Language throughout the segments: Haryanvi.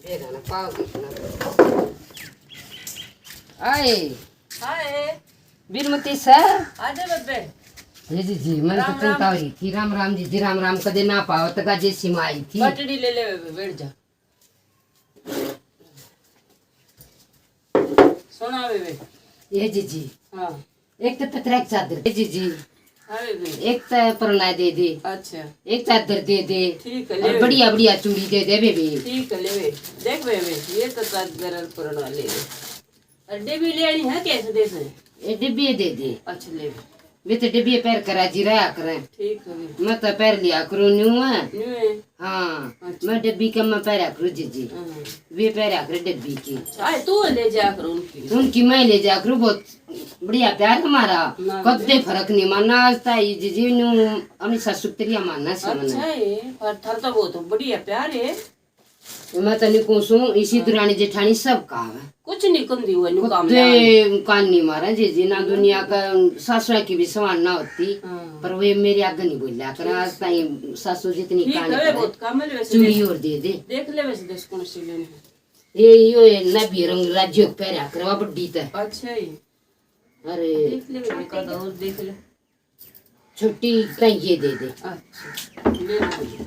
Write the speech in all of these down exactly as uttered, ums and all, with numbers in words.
ये गाना पाओ कितना। आए। हाय। बीरमती सर। आजा बेबे। ये जी जी, मैं तो राम राम। चिंता हो रही थी। राम राम जी जी, राम राम। कदे ना पाओ तक आज ऐसी माँ आई थी। पटड़ी ले ले बेबे, बैठ जा। सुना बेबे। ये जी जी। हाँ। एक तो पतरा की चादर दे जी जी। हाँ बेबे। एक तो परना दे दे। अच्छा। एक चादर दे दे। ठीक है, और ले। बढ़िया बढ़िया चूड़ी दे दे बेबे। ठीक है, ले। देख बेबे, ये तो चादर और परना ले ले। और डिब्बी लेनी है, कैसे दे से? ये डिब्बी दे दे। अच्छा, ले। वे तो डिब्बी पैर करा जी रहा करें। ठीक है बेबे। मैं तो पैर लिया करूँ न्यू है। न्यू है। हाँ, अच्छा। मैं डिब्बी के मैं पैरा करूँ जी जी। हाँ। वे पैरा करे डिब्बी की। अच्छा, आए तू ले जा कर उनकी। उनकी मैं ले जा करूँ, बहुत बढ़िया प्यार हमारा। ना कदे फर्क नहीं मानना आज ताई जी जी न्यू। अपनी सासू तेरी मानना से मना। अच्छा है, पर थार तो बहुत बढ़िया प्यार है। मैं तो नहीं कहूँ सूं, इसी हाँ। दुरानी जेठानी सब कहा है। कुछ नहीं कहती वो न्यू काम कदे कान नहीं मारा जी जी ना। दुनिया का सासुआ की भी समान ना होती। हाँ। पर वे मेरे आगे नहीं बोला कर आज ताई सासू जितनी ठीक कान है, करे। बहुत काम है वैसे चूड़ी देख। और दे दे। देख ले वैसे दस कौन सी लेनी है। ये यो है ना भी रंग राज्यों के पैरा करवा बड्डी ते। अच्छा ही। अरे। देख ले बेबे, कद और देख ले। छोटी कहीं ये दे दे। अच्छा, ले लो।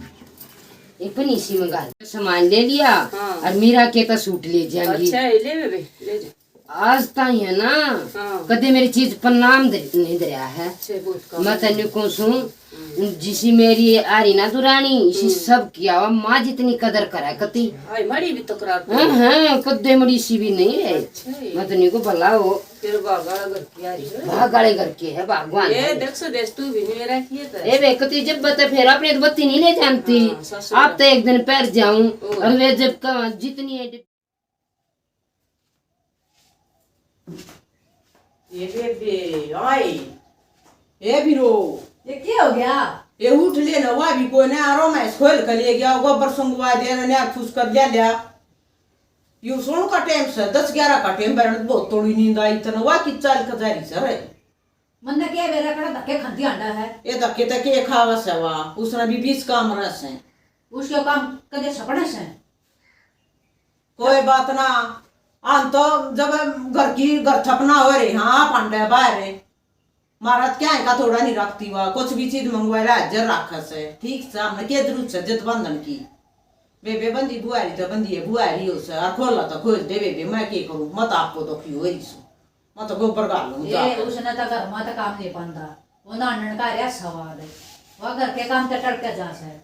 एक पनीसी मंगा ले। सामान ले लिया हाँ। और मीरा के तो सूट ले जाएंगी। अच्छा, ये ले बेबे, ले जा। आज ताई है ना, हाँ। कदे मेरी चीज पर नाम दे-, नहीं दरिया है। अच्छा, बहुत कम मैं है। तेन कहूँ सूं, हम्म। जिसी मेरी आ रही ना दुरानी, इसी हम्म। सब की आवा माँ जितनी कदर करे कती। हाय, माड़ी भी तकरार हाँ, हाँ, कदे मड़ी सी भी नहीं है। अच्छा, ये। मैं तेन को भला हो। फिर भाग वाला घर की आ रही है। भाग वाले घर के है, भगवान ये है। देख सो देश तू भी नहीं मेरा किए तो। ए बे, कती जब बते फिर अपने तो बत्ती नहीं ले जानती। हाँ, ससुर। आप तो एक दिन पैर जाऊं और और वे जब का जितनी है। ये बेबे, आए। ए बीरो। ये क्या हो गया? ये उठ ले ना, वह भी कोई ना, आरो मैं खोल कर ले गया, गोबर संगवा दे ना, यार फूस कर लिया, लिया। यू सोण का टाइम से, दस ग्यारह का टाइम, बैरण बहुत थोड़ी नींद आई तने, वाह की चाल खजारी से रे। मन्ने के बेरा कड़ा धक्के खांदी आंडा है। ये धक्के तो के खावे से वा, उसने भी बीस काम रह से। उसके काम कदे सपने से। कोई बात ना, आन तो जब घर की, घर थपना हो रही, हाँ, आप आंडे बाहर है। महाराज क्या है का थोड़ा नहीं रखती वा, कुछ भी चीज मंगवा ले हाजिर रखे से। ठीक से, हमने के जरूरत से जत बंधन की। बेबे बंदी बुआरी तो बंदी है, बुआरी हो से, और खोला तो खोल दे बेबे, मैं के करूँ, मत आपको तो की हो रही सु, मत गोबर घाल लूँ ये जा। उसने तो घर में तो काम नहीं पांदा, वो नानन का रहा सवाल है, वो घर के काम तो टड़के जा से।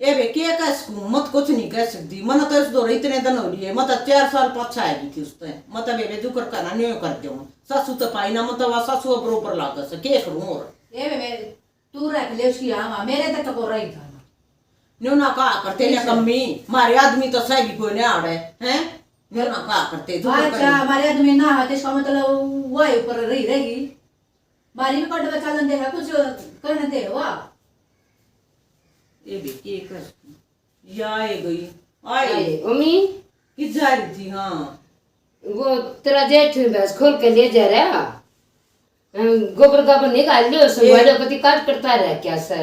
ए बे, के कह सकूं? मत कुछ नहीं कह सकती। मने तो इस दौरे इतने दिन हो लिए, मैं तो चार साल पाछा आएगी थी उसते। मैं तो बेबे जुकर करना न्यू कर दूं। सासू तो पाई ना, मैं तो वा सासू बरोबर लागे से, के करूं और? ए बे, तू रख ले उसकी, हाँ, हाँ, मेरे तक तो को रही था ना। न्यू ना कहा करते ने कम्मी, मारे आदमी तो सही भी कोई नहीं आड़े, हैं? न्यू ना कहा करते, जुकर अच्छा, करना। हमारे आदमी ना आते, इसका मतलब वही ऊपर रही रहेगी। मारी भी कट बचा लेंदे है, कुछ करने दे वा। ये भी के कर, या आए गई, आए। आए, मम्मी। कि जा रही थी, हाँ। वो तेरा जेठ भैंस खोल के ले जा रहा। अम, गोबर गाबर निकाल लियो, संभालो, कति काट करता रह क्या से?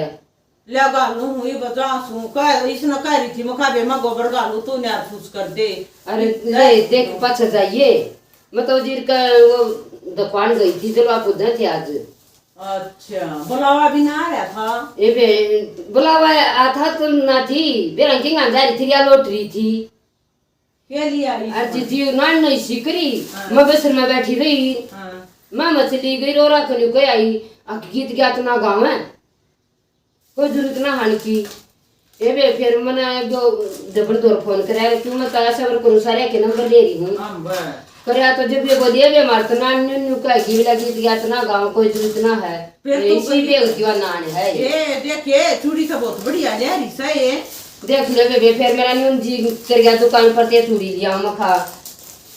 ले घालू हूँ, ये बता सू, कह, इसने कह रही थी, मखा बे, मैं गोबर घालू, तू न्यार फूस कर दे। अरे, ले, ले, देख, पाछे जाइए। मैं तो जीर का वो दुकान गई थी, जलवा को दे थे आज। अच्छा, बुलावा भी ना आया था? ए बे, बुलावा आ था तो ना थी, बेरा की गांजा रही थी या लौट रही थी। के लिए आई और जी, जी, नान नहीं सीख रही, हाँ। मैं बस में बैठी रही। हाँ। मैं मछली गई, रो रहा, कोई आई, अक गीत गया तो ना गावे। कोई जरूरत ना हाल की। ए बे, फिर मने एक दो डबल दौर फोन कराया, क्यों मैं तारा सबर करूं, सारे के नंबर ले रही हूँ। हाँ, बस। करया तो जब ये बोलिए, बे, मार तो ना न्यू न्यू कह की लगी, दिया तो ना गाँव कोई जरूरत ना है। फिर ए, तू इसी कही, बेवती वाला नान है ये। ए, देख, ये चूड़ी तो बहुत बढ़िया ले रही सही है। देख ले बेबे, फिर मेरा न्यू जी कर गया दुकान पर ते चूड़ी लिया मखा।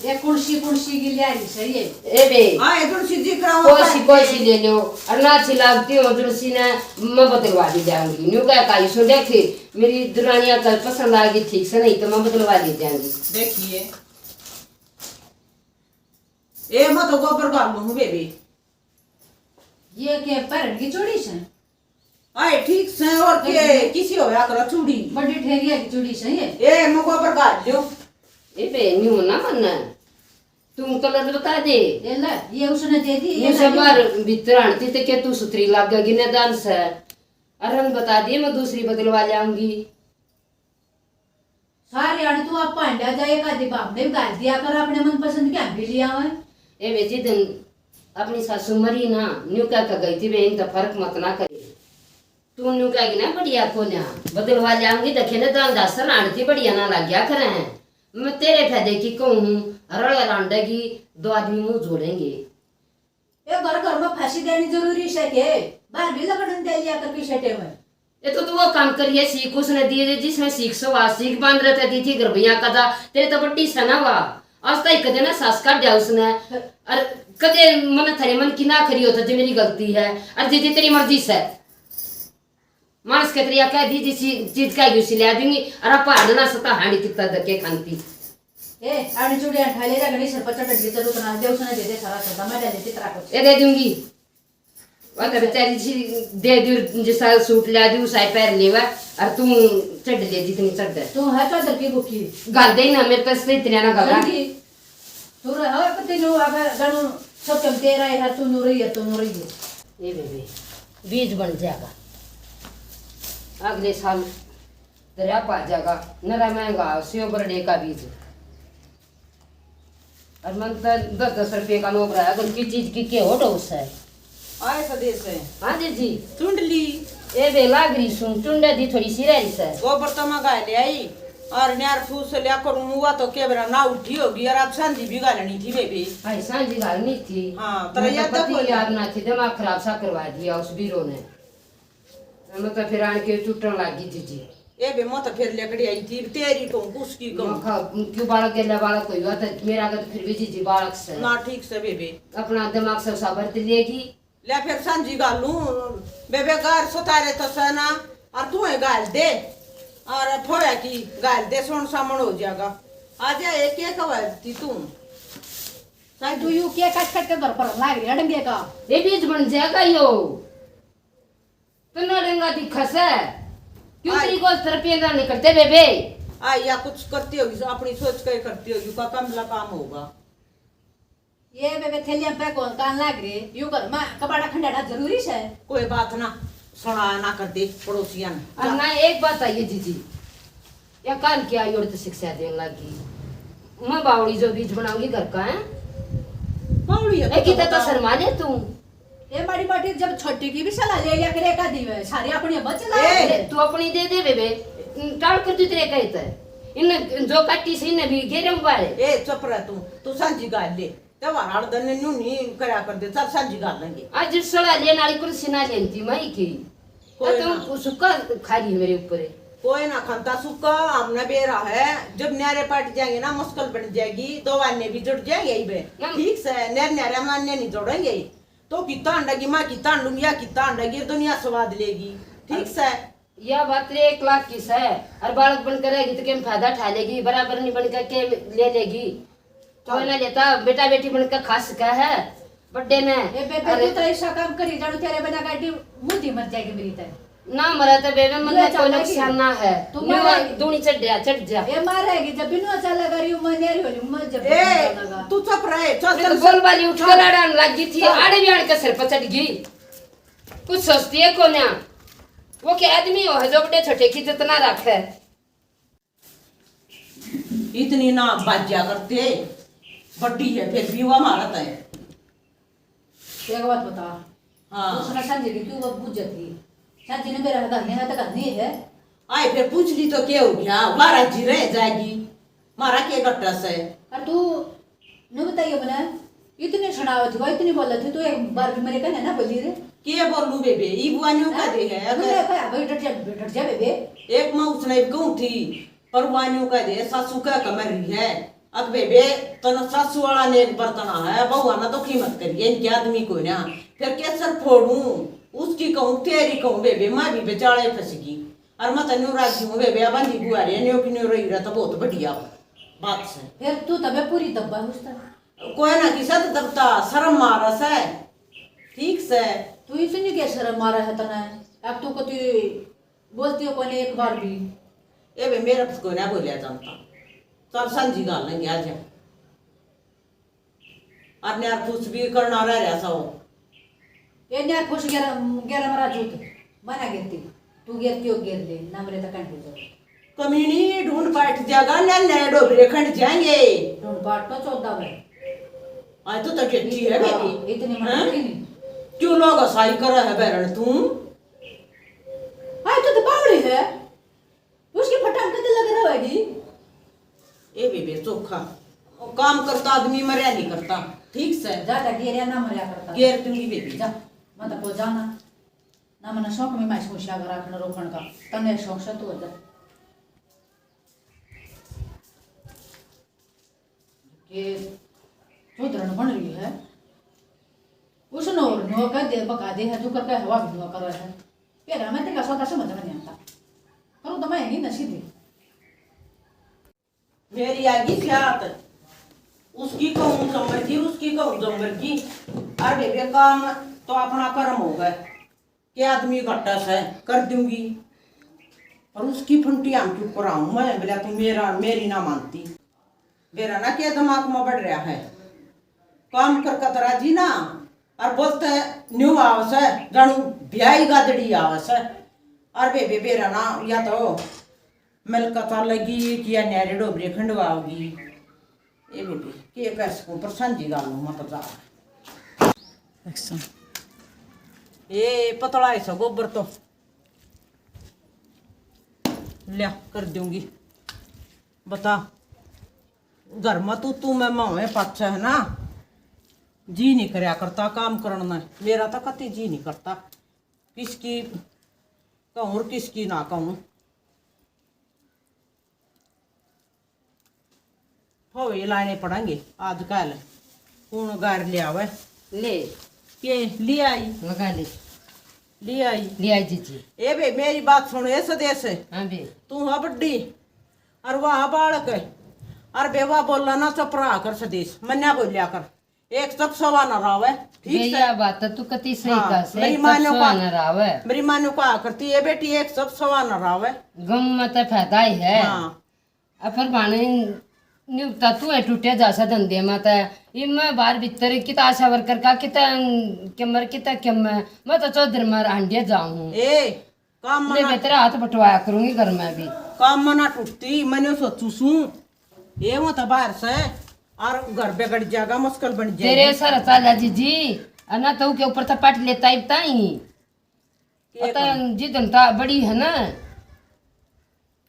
ये कुर्सी, कुर्सी की लिया रही सही है। ए बे। हाँ, ये तुलसी जी कराओ कोसी, कोसी ले लो। और ना अच्छी लागती हो तुलसी ने, मैं बदलवा दी जाऊंगी। न्यू कह काई सो देखे, मेरी दुरानिया कल पसंद आ गई ठीक से, नहीं तो मैं बदलवा दी जाऊंगी। देखिए। ए, मैं तो गोबर घाल लूं बेबे। ये के पहन की चूड़ी से? आए ठीक से, और के, किसी होया करो चूड़ी। बड़ी ठेरिया की चूड़ी सही है। ए, मुको पर गाल लियो। ए बे, न्यू ना मन, तू कलर बता दे। ये ले, ये उसने दे दी, ये न्यू ले से लो। बाहर भीतर आंटी ते के तू सुथरी लागेगी ना दान से। और रंग बता दिए, मैं दूसरी बदलवा लाऊंगी। सारे आने तू आप भांडा जाए, एक आधी बाप ने भी गाल दिया कर, अपने मनपसंद क्या भी लिया हुआ है। ए बेजी, दिन अपनी सासू मरी ना, न्यू कह के गई थी, वे इनका फर्क मत ना करे। तू न्यू कहेगी ना, बढ़िया को लिया, बदलवा लाऊंगी, देखे ना, दान दासन आंटी बढ़िया ना लग गया करे हैं। मैं तेरे फायदे की कहूँ हूँ, रले रांडे की दो आदमी मुंह जोड़ेंगे। ये घर घर में फांसी देनी जरूरी से के? बाहर भी लकड़न दे लिया कर किसे टेम। ये तो तू वो काम करिए, सीख उसने दिए जे जिसने सीख सो आज सीख बांध रहते दी थी घर भैया का था, तेरे तो बड्डी सना हुआ। आज तक कदे ना सास काट दिया उसने। और कदे मन थारे मन की ना करी होता जो मेरी गलती है। और जे जे तेरी मर्जी से मानस के तरिया कह दी, जिस चीज कह गई उसी ले दूंगी। और आप हारना सता हांडी कितना धक्के खानती। ए, आड़ी चूड़ियां ठा ले जा, घणी सर पर चढ़ गई, चलो, उतना दे, उसने दे दे सारा सौदा, मैं ले लेती तेरा कुछ। ये दे दूंगी। वो तो बेचारी जी दे दी, जिसा सूट ले दी, उसा ही पहन लेवा, और तू चढ़ ले जितनी चढ़ है। तू है चादर की भूखी। गाल दे ना, मेरे पास तो इतने ना गाला। ठंडी। तू रह, पति नु अब गणु सब चलते रहे है, तू नु रही है, तू नु रही है। ये बेबे, बीज बन जाएगा। अगले साल दरिया पा जाएगा, नरा महंगा सेव बरडे का बीज। और मन तो दस दस रुपये का लोग रहा, अगर की चीज की के हो डोस है। आए सदेश है। हाँ जी जी। चुंडली। ए बे लाग रही सुन, चुंडे दी थोड़ी सी रही से। गोबर तो मंगा ले आई, और न्यार फूस लिया करूँ, हुआ तो के बेरा ना उठी होगी, और आप सांझी भी घालनी थी बेबे। हाँ, सांझी घालनी थी। हाँ, तेरा मैं तो याद पति कोई याद ना थी, दिमाग खराब सा करवा दिया उस बीरो ने। मैं तो फिर आन के टूटन लग गई जीजी। ए बे, मैं तो फिर लकड़ी आई थी, तेरी कहूँ, कुछ की कहूँ। मैं कहा, क्यों बालक गेला बालक कोई हुआ तो मेरा का तो फिर भी जीजी बालक से। ना, ठीक से बेबे। अपना दिमाग से उसा बरत लेगी। ले फिर सांझी घालूं, बेबे गार सतारे तो से ना, और तू ही घाल दे, और फोया की घाल दे, सोन सामन हो जाएगा। आ जा, एक एक हवा थी तू। तू यू के कट कट के घर पर लाग रही अड़ंगे का। ये बीज बन जाएगा यो। तन्ने अड़ंगा दिखा से। क्यों आई। तेरी को तरपिया ना निकलते बेबे? आ, या कुछ करती होगी, अपनी सोच के करती होगी, का कमला काम होगा। ये बेबे थैलियां पे कौन कान लाग रहे? यू घर में कबाड़ा खंडाड़ा जरूरी से? कोई बात ना, सुना ना कर दे पड़ोसियां ने। और ना एक बात आई है जीजी, या कान की आई और तो शिक्षा देने लगी। मैं बावड़ी जो बीज बनाऊंगी घर का है। बावड़ी है ए, तो कितना तो बता। शर्मा ले तू। ये माड़ी माटी जब छोटी की भी सलाह ले लिया करे का दी है, सारी अपनी बच ला। ए। ए, तू अपनी दे दे बेबे, टाल कर तू तेरे कहता है। इन जो काटी से इन्हें भी गेरे उबाले। ए, चुप रह तू, तू सांझी गाल ले। त्योहार आले दिन न्यू नहीं करया कर दे, चल सांझी गाल लेंगे। आज सलाह लेने वाली कुर्सी ना लेती मैं की। कोई तो ना। सुक्का खा रही मेरे ऊपर है। कोई ना खानता सुक्का, हमने बेरा है, जब न्यारे पट जाएंगे ना, मुश्किल बन जाएगी, दो आने भी जुड़ जाएंगे इबे। ना। ठीक से, न्यारे न्यारे हम आने नहीं जोड़ेंगे। तो कितना अंडा की माँ, कितना अंडूंगी, या कितना अंडा की दुनिया स्वाद लेगी। ठीक से। या बात रे एक लाख की सै, और बालक बनकर रहेगी तो के फायदा उठा लेगी, बराबर नहीं बनकर के ले लेगी। तो ना लेता, बेटा बेटी बनकर खा सका है बड्डे ने। ए बेबे, अरे तू तो ऐसा काम करी जाड़ू, तेरे बिना गाड़ी मुंह दी मर जाएगी मेरी तो। ना मरा तो बेबे, मन में कोई नुकसान ना है। तू न्यू मारेगी। दूनी चढ़ जा, चढ़ जा। ए मारेगी, जब बिनु चाला करी, मैं नहीं होली, मैं जब ए, चाला। तू चुप रहे, चल, मैं चल, तो बोल चल। वाली उठ के चल। लड़न लग गई थी, चल। आड़े भी आड़ के सिर पर चढ़ गई। कुछ सोचती है कोन्या, वो क्या आदमी हो है जो बड़े छोटे की जितना रखे। इतनी ना बाज्या करते, बड्डी है फिर भी वो हमारा तय। एक बात बता। हाँ। उसने संजय की क्यों वो बुझ जाती? संजय ने मेरा घर नहीं है तो घर नहीं है। आए फिर पूछ ली तो क्या हो गया, बारह जी रह जाएगी, मारा के घट्टा से। और तू नु बताइए मने, इतनी सुनावत हुआ, इतनी बोलत हुई, तू एक बार भी मेरे कहने ना बोली रे। के बोलूं बेबे, ई बुआ न्यू हैं? कह दे है, नु अगर मैं कहा, भाई डट जा, डट जा बेबे। एक मैं उसने कहूं थी, पर बुआ न्यू कह दे, सासू कह के मर रही है। अक बेबे, तन सासू वाला ने एक बर्तन है, बहुआ ना तो कीमत करिए, इनके आदमी को ना। फिर केसर फोड़ूं, उसकी कहूं, तेरी कहूं बेबे, मैं भी बेचाले फंस गई। और मैं तो न्यू राजी हूँ बेबे, बंदी बुआ रे, न्यू की न्यू रही रहा तो बहुत बढ़िया बात से। फिर तू तबे पूरी दब्बा उस तरह। कोई ना किसा तो दबता, शर्म मारा से। ठीक से। तू इतनी के शर्म मारा है तने? अब तू कती बोलती हो कोने एक बार भी। ए बे, मेरा तो कोई ना बोलिया जानता। चल, सांझी गाल लेंगे आज। और न्यार कुछ भी करना रह रहा सा हो। ये न्यार कुछ गेरा, गेरा मरा जूत। मना गेरती। तू गेरती हो गेर ले, ना मरे तो कंट हो जाओ। कमीनी, ढूंढ पाट जाएगा, ना नए डोबरे खंड जाएंगे। ढूंढ पाट तो चौदह है। आज तो तक अच्छी है हाँ, बेटी। इतनी हैं? मना की नहीं। क्यों लोग हसाई कर है बैरन तू? हाय, तू तो बावड़ी है। उसकी फटाक कदे लग रहेगी। ए बेबे, चोखा काम करता आदमी मरया नहीं करता। ठीक से। जा, जा, गेरया ना मरया करता। गेर दूंगी बेबे। जा, मैं तो को जाना। ना मने शौक में मैं सोचा कर रखना रोकण का। तने शौक से तू हो जा। के चौधरण बन रही है। उसने और न्यो कह दे, बका दे है, जो करके हवा भी न्यो करे है। फिर हमें तेरा सौदा समझ में नहीं आता। करूँ तो मैं ही ना सीधी। मेरी आगी सियात, उसकी कहूँ जमर की, उसकी कहूँ जमर की। अरे बेबे, काम तो अपना कर्म होगा। के आदमी घटा से कर दूंगी, और उसकी फंटी हम चुप कराऊं मैं, बोला तू मेरा, मेरी ना मानती। मेरा ना क्या दिमाग में बढ़ रहा है, काम कर कतरा जी ना, और बोलते न्यू आवस है, जानू ब्याही गादड़ी आवस है। और बेबे बेरा ना, या तो मिलका चालेगी कि या न्यारे डोबरे खंडवाओगी। ए बेबे, के कह सकूं, पर सांझी गाल हूं, मत जा। Action। ए पतला है सा गोबर तो। ल्या, कर दूंगी। बता, घर में तू, तू मैं, मैं होए पाछे है ना, जी नहीं करया करता काम करण में। मेरा तो कति जी नहीं करता, किसकी कहूँ और किसकी ना कहूँ। फवे लाने पड़ेंगे आजकल। कौन गार ले आवे? ले। के ले आई? लगा ले। ले आई? ले आई जीजी। ए बे, मेरी बात सुन, ए सदेश। हाँ बे। तू हाँ बड्डी, और वह बालक है, और बेवा बोलना ना, चुप रहा कर सदेश, मन्या बोलिया कर। एक चप सवा ना रावे, ठीक से? या बात तो तू कती सही हाँ, कह से, मेरी माँ ने कहा ना रावे। मेरी माँ ने कहा करती, "ए बेटी, एक चप सवा ना रावे।" गम में तो फायदा ही है। हाँ। अपर भाणे निपटा तू है टूटे जा सा धंधे में तो। इब मैं बाहर भीतर किता आशा वर्कर का, किता कमर, किता कम, मैं तो चौधरी मार हांडिया जाऊँ। ए, काम ले मना, मैं तेरा हाथ बटवाया करूंगी घर में भी। काम मना टूटती, मैंने सोचू सू, ये वो तो बाहर से, और घर बिगड़ जाएगा, मुश्किल बन जाएगी। तेरे सर चाला जीजी, और ना तो के ऊपर तो पट लेता ही ताई। के पता करूं? जिदन ता बड़ी है ना,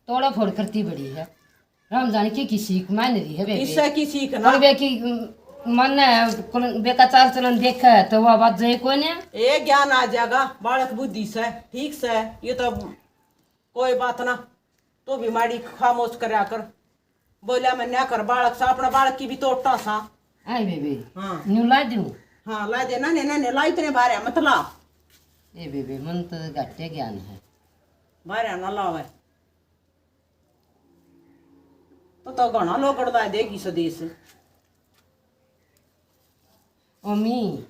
तोड़ा फोड़ करती बड़ी है। राम जाने की, की सीख मान रही है बेबे। किससे की सीख ना? और बे की, मन है, कुल-, बेका चाल चलन देखे है, तो वो आवाज जाए कोई ने। ए ज्ञान आ जाएगा, बालक बुद्धि से, ठीक से, ये तो कोई बात ना, तू भी माड़ी खामोश करया कर। बोलिया मन्या कर, बालक सा, अपना बालक की भी तोटा सा। आई बेबे। हाँ। न्यू ला दूं? हाँ, ला दे ना, ने, ने, ने ला, इतने बारे मत ला। ए बेबे, मन तो घाटे ज्ञान है। बारे ना लावे। तो, तो घणा लोकड़ ला देगी सदेश। ओमी,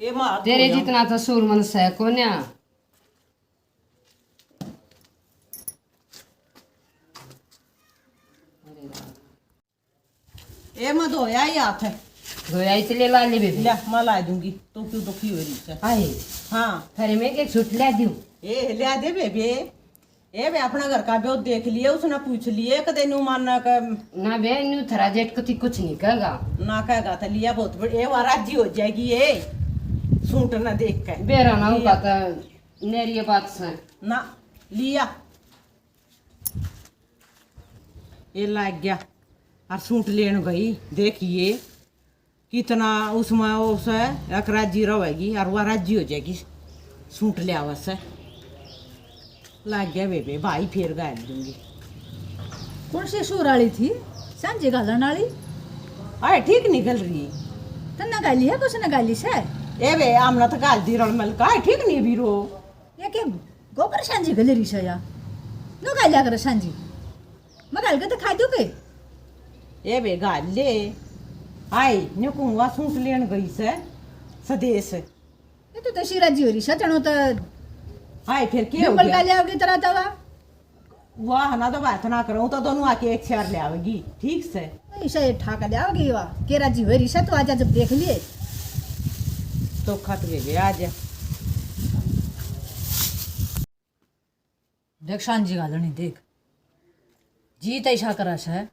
ए माँ, तेरे जितना तो सूरमन सै कोन्या। ए, मैं धोया ही हाथ है। धोया ही तो ले ला ले बेबे। ले, मैं ला दूंगी, तू क्यों दुखी हो रही है? आए। हाँ। फिर मैं के छूट ले दूं? ए, ले दे बेबे। ए बे, अपना घर का ब्यो देख लिए, उसने पूछ लिए, कदे न्यू मानना का। ना बे, न्यू थारा जेठ कती कुछ नहीं कहेगा। ना कहेगा तो लिया बहुत बड़-, ए, वह राजी हो जाएगी, ए सूट ना देख के। बेरा ना लिया। होगा तो नेरी बात से। ना, लिया। ये लाग गया। और सूट लेन गई, देखिए कितना उसमें उस एक राजी रहेगी और वह राजी हो जाएगी। सूट ले आवा से। लाग गया बेबे, भाई फिर गाल दूंगी। कौन सी सूर वाली थी? सांझे घालन वाली? आए ठीक निकल रही। तन्ना गाली है, कुछ ना गाली से? ए बे, आमना तो गाल दी रल मल का, आए ठीक नहीं भी रो। ये के गोबर सांझी घल रही से या? नो गालिया करे सांझी। मैं घाल के दिखा दूं के? ए बे, घाल ले। आई, न्यू कुंवा सूट लेन गई से सदेश। ये तो तशी राजी हो रही से, जणो तो हाय, फिर के हो गया? ले आओगी तरह तरह। वाह ना, तो बात ना करो, तो दोनों आके एक सार ले आवेगी, ठीक से। इसे ठाक ले आओगी वाह। के राजी होई रिशा, तो आजा जब देख लिए। तो खत ले ले, आजा। देख सांझी घालनी, देख। जी तैसा करा सै,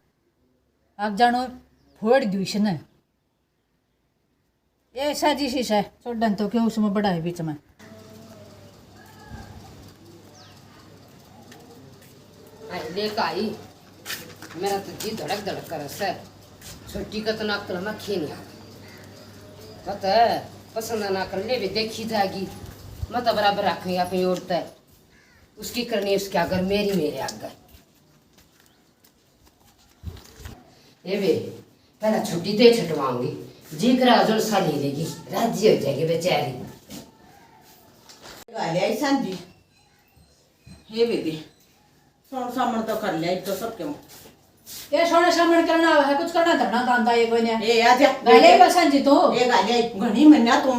आग जानो फोड़ द्यू इसने। ए साजी सी सै, छोड़न तो क्यों उसमें बड़ा है बीच में। हाय, देख आई, मेरा तो जी धड़क धड़क करे सै। छोटी का तो ना अक्ल में खे नहीं आ। पता है, पसंद ना कर ले भी देखी जाएगी। मैं तो बराबर रखूंगी अपनी औरत है। उसकी करनी उसके आगे, मेरी मेरे आगे। ए बे, पहला छुट्टी दे छटवाऊंगी, जी करा जो सा ले लेगी, राजी हो जाएगी बेचारी। गाले आई सांझी। हे बेबी, सोण सामण तो कर लिया, इब तो सबके मुंह। ये सोण सामण करना है, कुछ करना धरना काम का ये कोई नहीं। ए, आजा। गाले बसन जी तो। ए, गाले, घणी मन्ना तू।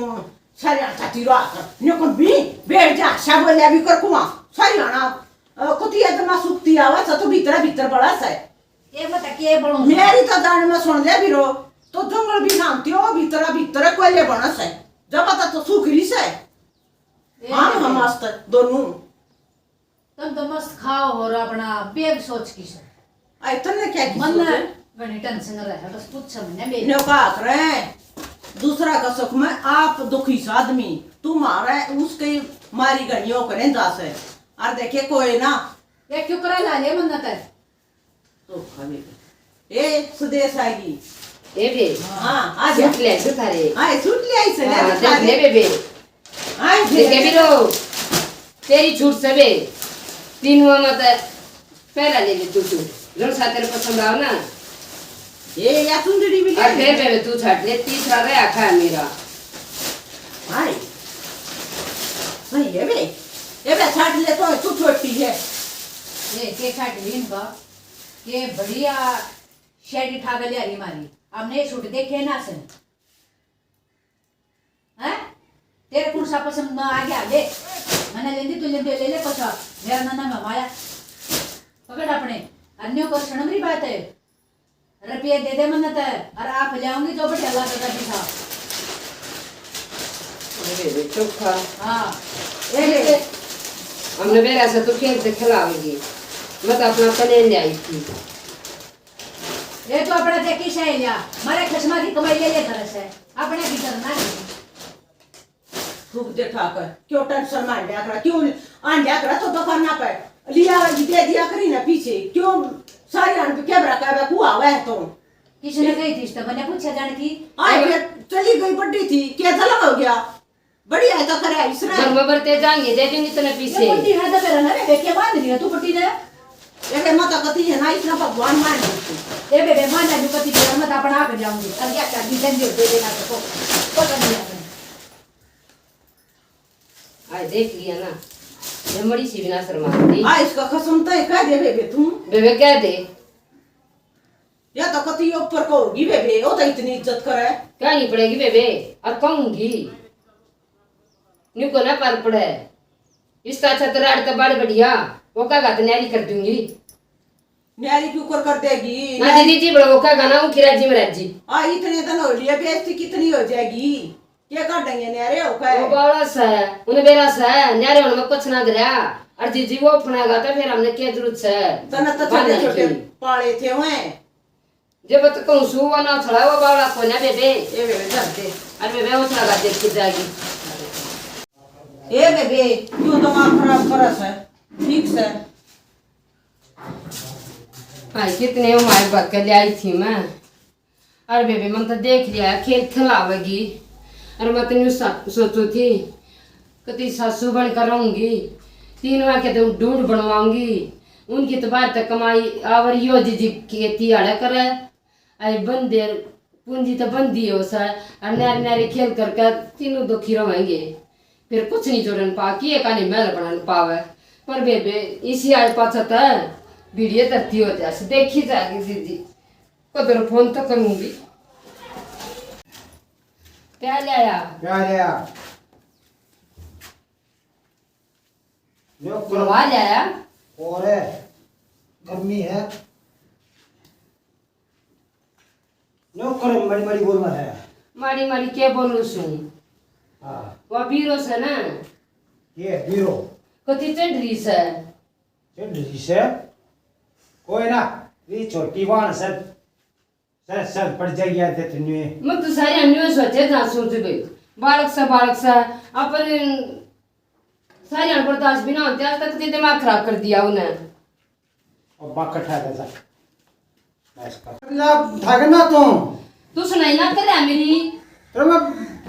सारी आटा तीरो आकर। ने को भी, बैठ जा, आशा बोलिया भी कर कुआ। सारी आना, अ, कुतिया तो ना सुक्ति आवा, सा तो भीतर, भीतर बड़ा सा है। ये बता के बणू? मेरी तो जान में सुन ले बीरो, तो जंगल भी नामती हो, भीतर, भीतर कोयले बना से। जब पता तो सुखरी से। ए हम, हम बेबे। मस्त दोनों। तुम तो मस्त खाओ और अपना बेग सोच की सो। आई तन्ने क्या की मन सोच? घणी टेंशन रहे, बस पूछ मन्ने बेग। ने का करे? दूसरा का सुख में आप दुखी सा आदमी, तू मारे उसके मारी घणियों करे जा से। और देखे कोई ना। ये क्यों करा ला ले मन्नत है? धोखा दे दे। ए, सुदेश आएगी। ए बे। हाँ, आ जा। सूट ले, सूट थारे। हाँ, ये सूट ले आई से, ले हाँ, दिखा देख दे। ले बेबे। हाँ, ये देख ले ले। बेबे रो। तेरी छूट से बे। तीन हुआ मत है। पहला ले ले तू सूट। जो सा तेरे पसंद आओ ना। ये या सुंदरी भी ले और ले। फिर बेबे तू छाट ले, तीसरा रहा खा मेरा। हाय। सही है बे। ये बे छाट ले तो तू छोटी है। ये के छाट लीन बा? ये बढ़िया शेडी ठाक लिया री मारी। हमने ये सूट देखे ना से। हैं? तेरे कौन सा पसंद ना आ गया? ले। मैंने लेंदी, तू लेंदी, ले ले पछा। मेरा नाना में माया। पकड़ अपने। अन्यों को शर्म री बात है। रुपये दे दे मन्नत है। और आप ले आऊंगी जो बढ़िया लगा कर दिखा। अरे रे चोखा। हाँ। ए रे। हमने बेरा से तो खेल से खिलावेगी। मैं तो अपना पने ले आई थी। ये तो अपना देखी सहेलिया, मारे खसमा की कमाई ले ले तरस है, अपने की करना है। फूक दे ठाकर, क्यों टेंशन में आंड्या करा, क्यों आंड्या करा तो दुकाना पे लिया दे दिया करी ना पीछे, क्यों सारी आन पे कैमरा का कुआ हुआ है तो। किसने कही थी इस तो मैंने पूछा जान की। आए फिर चली गई बड्डी थी, क्या जलम हो गया? बढ़िया है तो करे इसने। घर में बरते जाएंगे, दे देंगे इतने पीछे। ये बड्डी है तो करे ना रे, देखे बांध दिया तू बड्डी ने। ये रे माता कती है ना, इसने भगवान मान ली। ये बेबे मान जा, जो कती है, मैं तो अपना आप जाऊंगी। अब क्या कर दी, जल्दी दे देना तो को। पता नहीं अपने। आज देख लिया ना, ये मड़ी सी बिना शर्मा दी। आ, इसका कसम तो है, कह दे बेबे तू। बेबे कह दे। या तो कती ऊपर को होगी बेबे, वो तो इतनी इज्जत करे। क्या नहीं पड़ेगी बेबे, और कहूंगी। न्यू को ना पर पड़े। इस तो अच्छा तो राड तो बड़ बढ़िया, वो का गात न्यारी कर दूंगी। न्यारी क्यों कर, कर देगी? ना दीदी जी, बड़ा वो का गाना, वो किरा जी महाराज जी। आ, इतने दिन हो लिए, बेइज्जती कितनी हो जाएगी? के काटेंगे न्यारे हो के? वो बावला सा है, उन्हें बेरा सा है, न्यारे होने में कुछ ना धरया। और जीजी वो अपना गाता, फिर हमने क्या जरूरत से? तने तो छोटे छोटे पाले थे हुए। जब तो कहूँ सु वो ना छड़ा, वो बावला को ना बेबे। ए बेबे, धर दे। अरे बेबे, वो छड़ा देखी जाएगी। ए बेबे, क्यों दिमाग खराब करा से? ठीक से। भाई, कितने माय भर के ले आई थी मैं। अरे बेबे, मन तो देख लिया, खेल खिलावेगी। अरे मैं तो न्यू सा-, सोचू थी, कती सासू बन कर रहूंगी, तीन माह के तो ढूंढ बनवाऊंगी। उनकी तो बाहर तक कमाई आवर यो जी जी खेती आड़ा करे। आई बंदे, पूंजी तो बंदी हो सा, और न्यारे न्यारे खेल करके तीनों दुखी रहेंगे। फिर कुछ नहीं जोड़न पा, किए का नहीं महल बनान पावे। पर बेबे, इसी आए पाछा तो बीड़िए धरती हो जा, देखी जाएगी दीदी। कदर फोन तो करूंगी। क्या ले आया? क्या ले आया? यो कर। मरवा जाया। और गर्मी है। नो कर, माड़ी माड़ी बोलना है। माड़ी माड़ी के बोलूं सूं? हाँ। वो बीरो से ना। ये बीरो। कति चढ़ रही से। चढ़ रही से? कोई ना, ये छोटी बाण से, से, से पड़ जाएगी आदत न्यू। मैं तो सारी न्यू सोचे जा सोच गई। बालक से, बालक से, अपन सारी बर्दाश्त भी ना होती, आज तक तो दिमाग खराब कर दिया उन्हें। अब बाकट है दादा। बस कर। ना, भागना तू। तू सुनाई ना कर रहा मेरी। तेरे मैं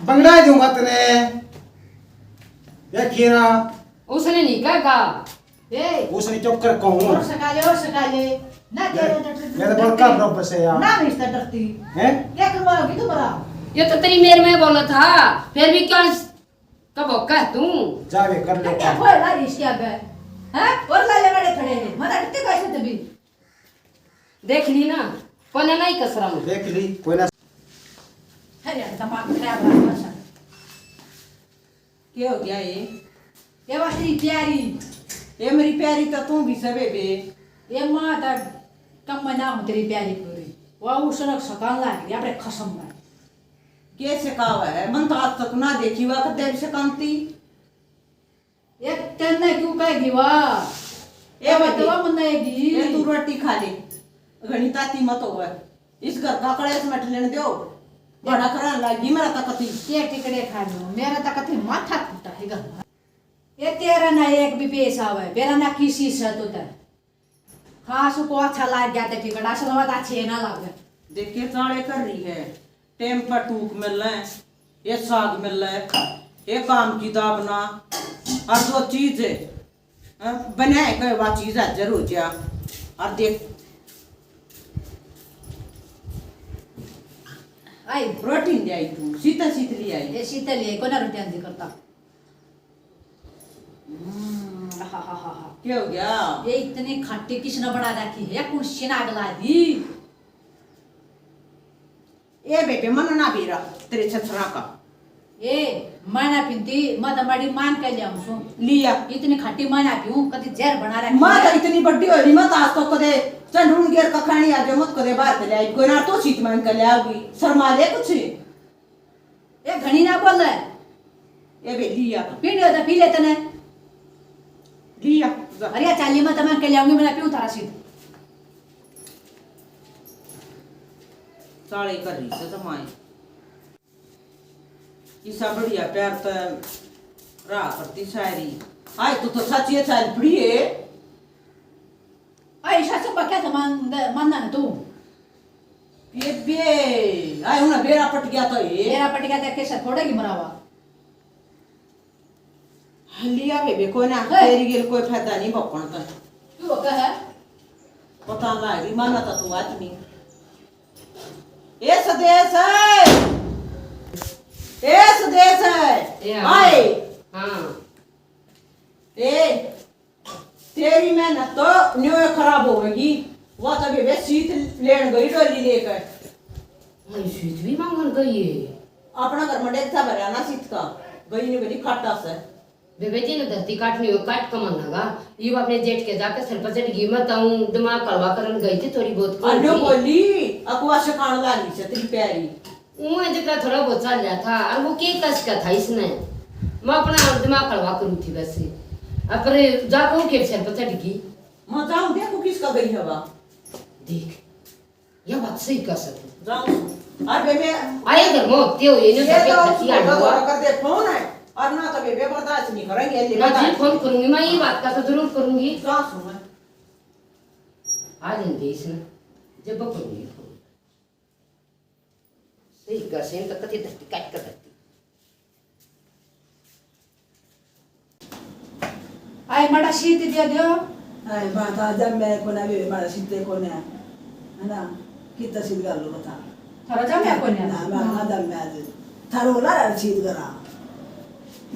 बंगड़ा ही दूंगा तने। देखिए ना। उसने नहीं कहा, कहा। ए। उसने चुप कर कहूँ। और सका ले, और सका ले। ना ए, तेरे तो मैं तो बड़का बराबर से यार। ना, मैं इससे डरती। हैं? क्या करवाओगी तू मेरा? ये तो तेरी मेर में बोला था, फिर भी क्या कब कह तू? जा रे, कर ले क्या काम। कोई बारिश क्या बे? हैं? और लाले बड़े खड़े हैं। मना कितने कैसे तभी? देख ली ना, कोने नहीं कसरा में। देख ली, कोई ना। अरे यार, दिमाग खराब रहा है। क्या हो गया ये? ये बात तेरी प्यारी। ये मेरी प्यारी तो तू भी सबे बे। ये माँ दा कम ना हो तेरी प्यारी पूरी। वाह, उसने सकान लाग गया, अपने खसम में। के सिखावा है? मन तो आज तक ना देखी हुआ कदे भी सिखाती। एक तन्ने क्यों कह गीवा? ए बेटी, बतवा मन्ने गी। ए तू रोटी खा ले, घणी ताती मत होवे। इस घर का कलेश मट लेने दो। बड़ा करान लागी मेरा तकती। के टिकड़े खा लो, मेरा तकती माथा फूटा है घर। ए तेरा ना एक भी पेश आवे, मेरा ना किसी से तो ते। हाँ, सुको अच्छा लाग गया ते टिकड़ा, असल बात अच्छे ना लागे। देखिए, चाले कर रही है, टेम पर टूक मिल रहा है, ये साग मिल रहा है, ये काम की दाबना, और जो चीज है, अ, बना है, कहे वा चीज हाजिर हो जा। और देख, आई। रोटी नहीं आई तू, सीता सीतली आई। ये सीतली आई, कोना रोटी आंदी करता। हम्म, हा, हा, हा, हा। क्या हो गया? ये इतनी खट्टी किसने बना रखी है? कौन सी नाग ला दी? ए बेबे, मन ना बेरा तेरे छछरा का। ए, मैं ना पिंती, मैं तो माड़ी मान के ले आऊं सु। लिया। इतनी खट्टी मैं ना पीऊं, कदी जहर बना रखी मैं है। तो इतनी बड्डी हो रही, मैं तो आज तो कदे चंडून गेर का खानी आ जाए, मत कदे बाहर के ले आई, कोई ना तो सीत मान के ले आओगी, शर्मा ले कुछ। ए घणी ना बोल। ए बे, लिया। पीने होता पी लेते ने। लिया, जा। अरे चाली मैं तमाम के ले आऊंगी, मैं पीऊं थारा सीध। चाले कर रही से जमाए। इसा बढ़िया प्यार तो रहा करती शायरी। आए तू तो सच्ची चाल पड़ी है। ऐसा सब क्या था मान, मानना है तू? ये बे, आए उन्हें बेरा पट गया तो ये। बेरा पट गया तो कैसे फोड़ेगी मरावा? लिया बेबे, कोई ना, हे। तेरी गेल कोई फायदा नहीं बकण का। तू होता है? पता ना, माना था तू आदमी। ए सुदेश है। ए सुदेश है। ए हाँ। आए। हाँ। ए। तेरी मेहनत तो न्यू खराब होगी। वो तो बेबे सीत लेन गई डोली लेकर। भाई सीत भी मांगन गई है। अपना घर में डेगता भरा ना सीत का, गई नहीं भरी खाटा से। बेबे जी ने धरती काटनी हो, काट कमाना गा। ये अपने जेठ के जाके सर पर चढ़ गई। मैं तो हूँ दिमाग कड़वा करन गई थी थोड़ी बहुत। अरे बोली, अकुआ से कान लागी से तेरी प्यारी। ऊँ जितना थोड़ा बहुत चल रहा था, और वो के कस का था इसने? मैं अपना दिमाग कड़वा करूँ थी बस। अब पर जाके वो के सर पर चढ़ गई। मैं जाऊँ देखो किसका गई हवा। देख, यह बात सही कह सकते। जाऊँ। और बेबे, आए घर में होते हो, ये नहीं ये तो खत्ती आने उसको वाला। कर दे फोन है, और ना तो बेबे बर्दाश्त नहीं करेंगे, ये ना जी, बर्दाश्त फोन करूंगी मैं, ये बात का तो जरूर करूंगी। जाऊँ मैं। आ जाएंगे इसमें, जब करूंगी फोन। सही का सेम तो कथी धरती काट कर धरती। आए माड़ा सीत दे दियो। आए माता जब मैं कोना भी माड़ा सीते कोने, है ना? कितना सीत गाल लो बता। थारा जब मैं कोने। ना, मैं ना जब मैं आज। थारो ना सीत करा।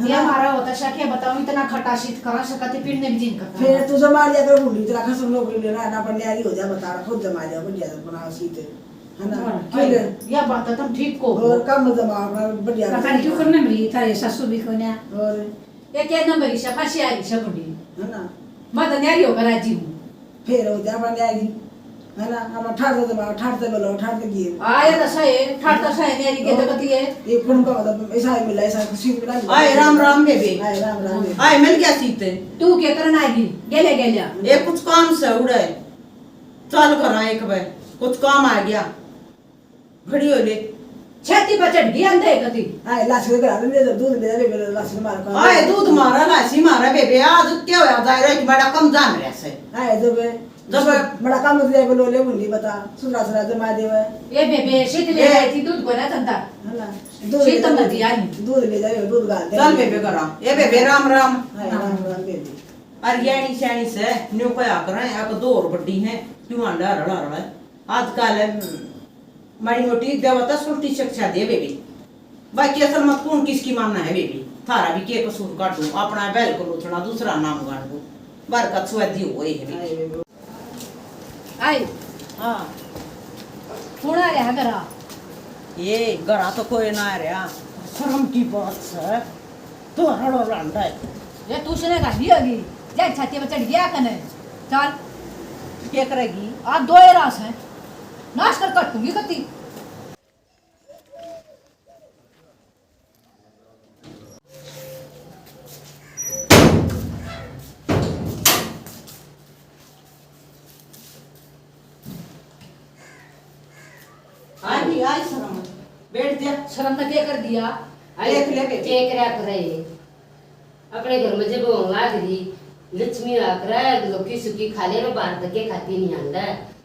ये हमारा होता शा क्या बताऊं, इतना खट्टा सीत करा, शा कति पीने भी जिन करता। फिर तू जमा लिया कर भूली, तेरा खसम लोग ले रहा है, ना पढ़ने वाली हो जा, बता, खुद जमा लिया, बढ़िया बना सीत, है ना? हाँ, क्यों ले? यह बात तो तुम ठीक को। और कम जमा अपना बढ़िया पता नहीं क्यों करने मिली, थारे सासू भी कोने। और ये क्या नंबर ही शा, फंसी आ रही शा बुढ़ी। है ना? मैं तो न्यारी होकर राजी हूँ। फिर हो जा, बन जाएगी, है ना? अब ठाट से दबाओ, ठाट से बोलो, ठाट से गिर। हाँ, ये तो सही है, ठाट तो सही, न्यारी के तो कती है। ये कौन का मतलब, ऐसा ही मिला, ऐसा सीट मिला, मिला। आए राम राम बेबे। आए राम राम बेबे। आए मिल गया सीट। तू के करना आएगी? गेले गेले। ये कुछ काम से उड़े। चल करा एक बार, कुछ काम आ गया। घड़ी हो ले। छाती पर चढ़ गई अंधे कती। आए लासी के घर में दूध ले जावे, मेरे लासी मार का। आए दूध मारा, लासी मारा बेबे, आज क्या होया? दायरा एक बड़ा कम जान रहा से। आए जब जब बड़ा काम हो जाए, बोलो ले मुंडी बता, सुधरा सुधरा जमा देवे। ये बेबे, शीत ले ए। आई थी, दूध को ना चलता। है ना? दूध शीत ले मत जावे, यार। दूध ले जावे, दूध गाल दे। चल बेबे करा। ए बेबे, राम राम। आए राम राम बेबे। अर यानी स्याणी से न्यू कहा करें, अब दो और बड्डी हैं, क्यों आंडा रला रला है। आजकल माड़ी मोटी देवा तो सुलटी शिक्षा दे बेबी। बाकी असल में कौन किसकी मानना है बेबी? थारा भी के कसूर काटूं, अपना बैल को लोचना, दूसरा नाम गाड़ दो। बार का छुआ दियो वो ये है बेबी। आई। हाँ। कौन आ रहा है घरा? ये घरा तो कोई ना आ रहा। शर्म की बात है। तो हड़ो लांडा है। ये तू सुने का दिया भी। जा छाती पे चढ़ गया कने। चल। क्या करेगी? आ दो ही रास है। नाश कर काटूंगी कती। हाँ जी, आई शर्म। बैठ जा। शर्म ने क्या कर दिया? आई देख ले बेटी। के करया करे? अपने घर में जब होन लाग रही, लक्ष्मी आकर लोकी सुखी खा ले, मैं बाहर धक्के खाती नहीं आंदा।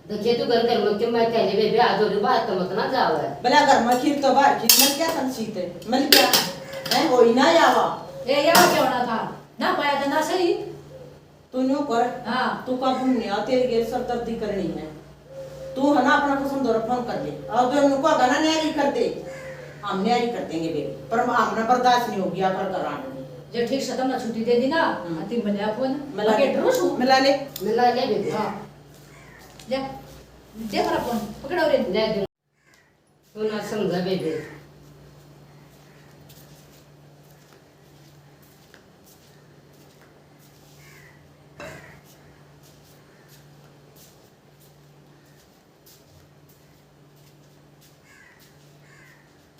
धक्के तो घर घर में क्यों मैं कह ले बेबे, आज और बाहर तो मत ना जावे। भला घर में खीर तो बाहर खीर, मिल क्या संसीत है? मिल क्या? हैं, हो ही ना आवा। ए, ये क्या होना था? ना पाया तो ना सही। तू न्यू कर। हाँ। तू काबू में नहीं आ, तेरी गेल सरदर्दी करनी है। तू है ना अपना पसंद और फोन कर ले। और जो नुका गाना न्यारी कर दे, हम न्यारी कर देंगे बेबी। पर हमने बर्दाश्त नहीं होगी आकर घर आने में। जे ठीक से तमने छुट्टी दे दी ना, हम्म। अति मिला फोन। मिला पकड़ ले। रू सु। मिला ले। मिला ले बेबी। हाँ। ले, दे मेरा फोन। पकड़ो रे। ले दे। तू ना समझा बेबे।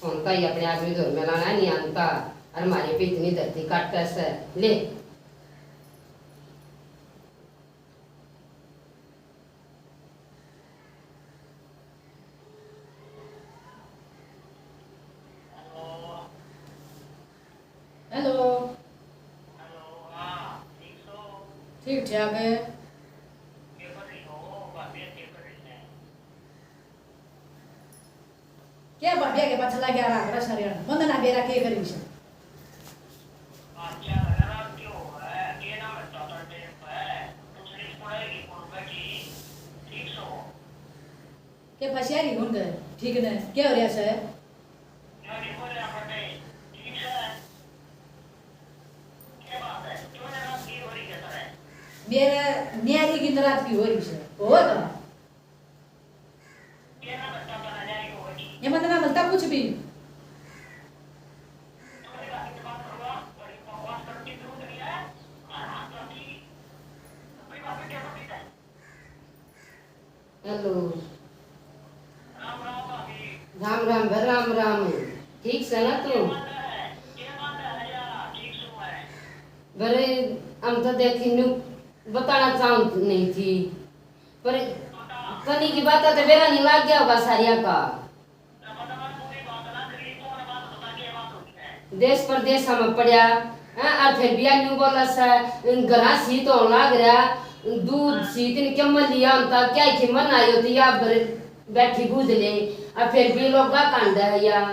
फोन का ही अपने आदमी धोर में लाना नहीं आनता, और हमारे पे इतनी धरती काटा से। ले। हेलो। हेलो, हाँ, ठीक सो? ठीक ठाक है। के कर रही हो? भाभी के कर रही है? क्या भाभी के पाछे लग गया रहा, बड़ा सारे बंद ना बेरा के करी से? अच्छा, रात क्यों है? के नाम है? तो टेम पे दूसरी पड़ेगी, कौन बैठी? ठीक सो? के पसियारी हुन गए, ठीक ने? क्या हो रहा से? मेरे न्यारी की नरात की हो रही से। हो तो। ये मत ना मिलता कुछ भी। हेलो। राम राम भाभी। राम राम बे, राम राम। ठीक से ना तू? के बात है? के बात है भैया? ठीक सो है। बरे, हम तो देखी न्यू बताना चाहत नहीं थी, पर बता। तनी की बात तो बेरा नहीं लग गया होगा सारिया का। देश परदेश में पड़या, हैं, और फिर भी न्यू बोला सा, घरा सीत होन लाग रहा, दूध सीत ने क्यों मल लिया होता, क्या ही मन आयो तो या बर-, बैठी बूझ ले, और फिर भी लोग कांड है या।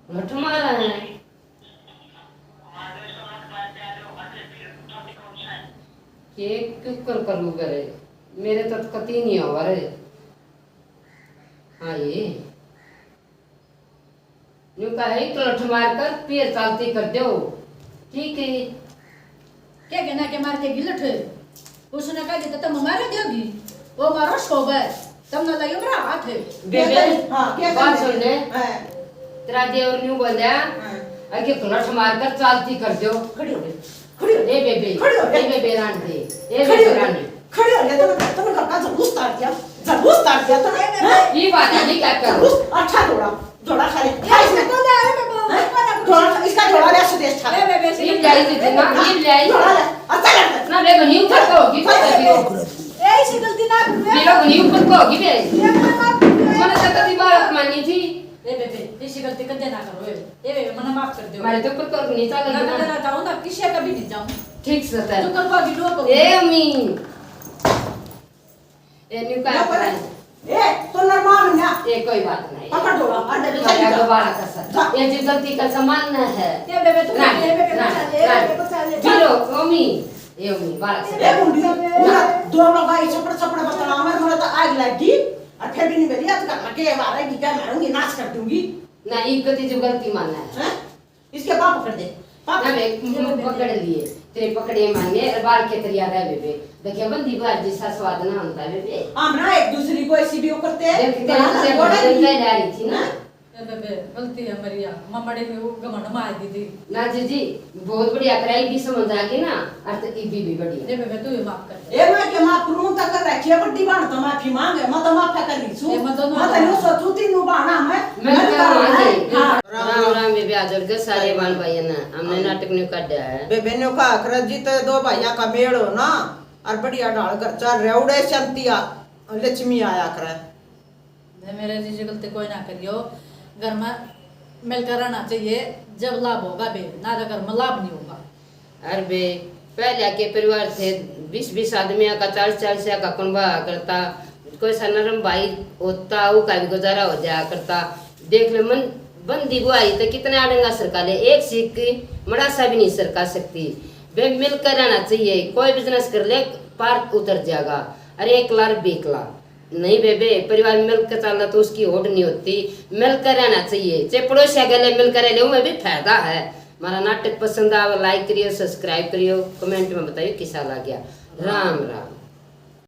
लठ मारा है। के क्यों कर करू करे? मेरे तो कती नहीं आवा रे। हाँ ये। न्यू कहे तो लठ मार कर पैर चालती कर दो। ठीक है। के कहना के मार के गिलट है। उसने कह दिया, "तुम मारे दोगी, वो मारो शोभा है, तुम ना लाइयो मेरा हाथ है।" बेबे, हाँ, क्या बात करने? सुन ले। हाँ। तेरा देवर न्यू बोला, हाँ। अरे गिलट मार कर चालती कर दो। खड़ी हो गई, खड़ी हो ए बेबे, खड़ी हो ए गई। बेबे रान दे, ए खड़ी हो बेबे रान गई, दे। खड़ी हो गई, तुम, तुम घर का जलूस तार दिया, जलूस तार दिया तुमने, हाँ? ये बात है, ये क्या करो? जलूस, अच्छा थोड़ा। झोला खा ले। ये खा इसने। इसने तो ले आए बेबे, हैं? इसका झोला खा, इसका झोला ले, सुदेश खा। ले बेबे, ये ले आई दीदी ना, ये ले आई। झोला ले। अच्छा लड़का। ना बेबे, न्यू कर को होगी, चल, चल, चल। ए, ऐसी गलती ना करो। मेरा को न्यू कर को होगी बे। ये मैंने माफ कर दिया। मैंने तो कभी बात मानी थी। ए बेबे, ऐसी गलती कदे ना करो। ए, ए बेबे, मैंने माफ कर दो। मारे तो ऊपर को नहीं चल ना, ना, ना, ना, जाओ ना, किसी का भी नहीं जाओ। ठीक से कर। जो कर को अभी लो को। ए अम्मी। ए, न्यू का ना पर। ए, तो नरमा ना। ए, कोई बात नहीं। पकड़ दो, अंडे तो तो चली या जा। दोबारा कर सक। जा। ये जो गलती का सामान ना है। ये बेबे, तू ना, ये बेबे, ना, बचा ले, ये ना। बेबे, बचा ले। जा। गिरो, ओमी। ए, ओमी, बारह से। ए, मुंडी, पूरा दो लोग आई, छपड़, छपड़ बतला, मर, मर तो आग लग गई। और फिर भी नहीं मेरी, आज घर में के बाहर आएगी, क्या मारूंगी, नाश कर दूंगी। ना, ये कति जो गलती माना है। हैं? इसके पाँव पकड़ दे, पाँव ना बे, पकड़। मुंह पकड़ लिए, तेरे पकड़े माने, और बाल के तरिया रह बेबे। देखिए, बंदी बार जिसा स्वाद ना होता बेबे। हम ना एक दूसरी को ऐसी भी वो करते हैं, देख, तेरे बड़ा से जोड़ा बदल नहीं। ले आ रही थी ना। ए बेबे, गलती है मरिया, ममड़ी में वो घमंड मार दी थी। ना जीजी, बहुत बढ़िया कराई भी समझ आ गई ना, और तो इबी भी बढ़िया। ए बेबे, तू ही माफ कर दे। ए, मैं के माफ करूं, तक कर रखी है, बड्डी बाण तो माफी मांगे, मैं तो माफा कर रही छू। ए, मैं तो मैं तो न्यू सोचू, तीनों बाणा मैं, मैं मैं तो करूं, मांगे। हाँ। राम राम बेबे, हाजर के सारे बाण भाइयों ने, हमने हाँ। नाटक न्यू काटा है। बेबे ने कहा, "खरत जी तो दो भाइया का मेल हो ना, और बढ़िया ढाल कर चल रहे, उड़े शांति आ, लक्ष्मी आया करे।" भाई मेरे जी, जी गलती कोई ना करियो, घर में मिलकर रहना चाहिए, जब लाभ होगा बे, ना तो घर में लाभ नहीं होगा। अरे बे, पहले के परिवार थे, बीस बीस आदमियों का, चालीस चालीस का कुनबा करता, कोई सा नरम भाई होता, वो का भी गुजारा हो जाया करता। देख ले, मन बंदी बुआई तो कितने आडंगा सरका ले, एक सीख की मड़ासा भी नहीं सरका सकती। बे, मिलकर रहना चाहिए, कोई बिजनेस कर ले, पार उतर जाएगा। अरे एकला रे बेकला। नहीं बेबे, परिवार मिलकर चलना तो उसकी होड़ नहीं होती, मिलकर रहना चाहिए। चाहे पड़ोसिया गले मिलकर रह ले, उमें भी फायदा है। हमारा नाटक पसंद आवे, लाइक करियो, सब्सक्राइब करियो, कमेंट में बताइयो किसा लग गया। राम राम।